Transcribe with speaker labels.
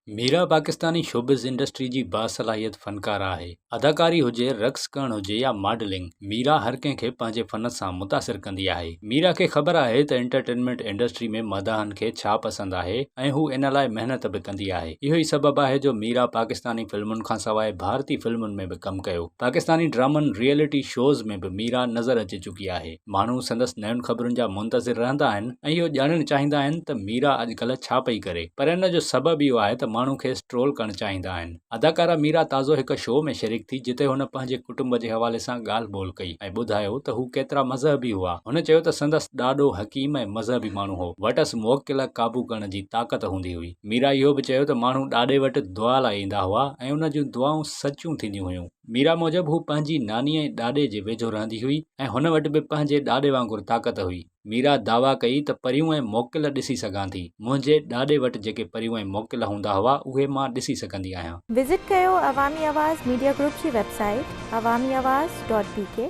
Speaker 1: ميرا Pakistani showbiz industry جي باصلاحيت فنڪاره آهي. اداڪاري هجي، رقص ڪرڻ هجي يا ماڊلنگ، ميرا هر ڪنهن کي پنهنجي فن سان متاثر ڪندي آهي. ميرا کي خبر آهي ته انٽرٽينمينٽ انڊسٽري ۾ مداحن کي ڇا پسند آهي ۽ هو ان لاء محنت به ڪندي آهي. اهو ئي سبب آهي جو ميرا پاڪستاني فلمن کانسواء ڀارتي فلمن ۾ به ڪم ڪيو. پاڪستاني ڊرامن، ريئلٽي شوز ۾ به ميرا نظر اچي چڪي آهي. ماڻهو سندس نين خبرن جا منتظر رهندا آهن ۽ اهو ڄاڻڻ چاهيندا آهن ته ميرا اڄڪلهه ڇا پئي ڪري پر ان جو سبب اهو آهي ته ماڻهو کيس ٽرول ڪرڻ چاهيندا آهن. اداڪارا ميرا تازو هڪ شو ۾ شريڪ ٿي جتي هن پنهنجي ڪٽنب جي حوالي سان ڳالهه ٻولهه ڪئي ۽ ٻڌايو ته هو ڪيترا مذهبي هئا. هن چيو ته سندس ڏاڏو حڪيم ۽ مذهبي ماڻهو هو، وٽس مؤڪل قابو ڪرڻ جي طاقت هوندي هئي. ميرا اهو به چيو ته ماڻهو ڏاڏي وٽ دعا لاء ايندا هئا ۽ ان جون دعائون سچيون ٿينديون هيون. ميرا موجب هو پنهنجي ناني ۽ ڏاڏي جي ويجهو رهندي هئي ۽ هن وٽ به پنهنجي ڏاڏي وانگر طاقت هئي. ميرا دعويٰ ڪئي ته پريون ۽ موڪل ڏسي سگهان ٿي. منهنجي ڏاڏي وٽ جيڪي پريون ۽ موڪل هوندا هئا اهي مان ڏسي سگهندي آهيان.
Speaker 2: وزٽ ڪيو عوامي آواز ميڊيا گروپ جي website Awami Awaz dot B K.